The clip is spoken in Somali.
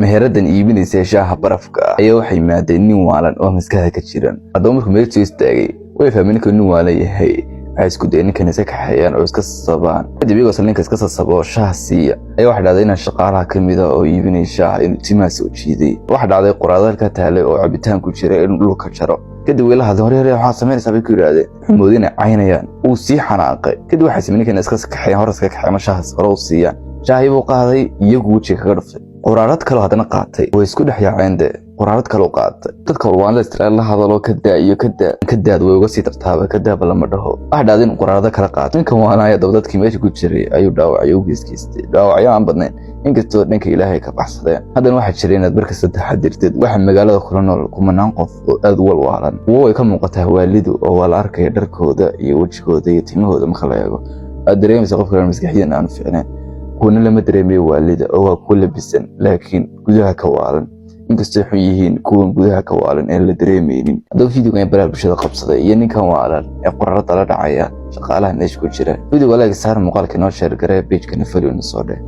Meheradan iibinaysa shaaha barafka ayaa waxay yimaadeen nin waalan oo maskaxda ka jiran. Haddaba markuu meel soo istaagay, way fahmeen ninkuu nin waalan yahay. Waxay isku dayeen ninkan iska kaxeeyaan oo iska sasabaan. Kadib iyagoo ninka iska sasaba oo shaaha siiya ayaa waxaa dhacday inaan shaqaalaha ka mid ah oo iibinaya shaaha inuu timaha soo jiiday. Waxaa dhacday quraarad ka taalay oo cabitaan ku jira inuu dhulka jaro. Kadib way la hadleen. "Hore hore, waxaad samaynaysaa?" bay ku yidhaahdeen. Wuxuu mooday inay caynayaan, wuu sii xanaaqay. Kadib waxay samey ninkan iska kaxeeyaan, hore iska kaxeeyaan, shaahas hore u siiyaan. Shaahii buu qaaday, iyagu wejiga kaga dhuftay. Quraarad kaloo haddana qaatay, way isku dhex yaaceen dee. Quraarad kaloo qaatay. Dadka walwaanla istiraal la hadalo, ka daa iyo ka daa, ka daad way uga sii tartaaba, ka daaba lama dhaho. Waxa dhacday in quraarado kala qaatay. Ninkan waanaaya daba dadkii meesha ku jiray ayuu dhaawacyo u geysgeystay, dhaawacyo aan badnayn, inkastoo dhanka Ilaahay ka baxsadeen. Haddana waxaa jira inaad markasta taxadirtid. Waxa magaalada kula nool kumanaan qof oo aad u walwaalan. Kuwo way ka muuqataa waalidu oo waa la arkaya dharkooda iyo wejigooda iyo timahooda. Marka la eego, aad dareemaysa qofka kale maskaxiyan aanu fiicnayn. Kuwana lama dareemayo waalida oo waa kuwa labisan laakiin gudaha ka waalan, inkastoo xun yihiin kuwan gudaha ka waalan ee la dareemaynin. Haddaba videogan baraha bulshada qabsaday iyo ninkan waalan ee qorarada la dhacaya shaqaalaha meesha ku jira. Videoga like saar, muuqaalka inoo share garee, page-kana follow na soo dheh.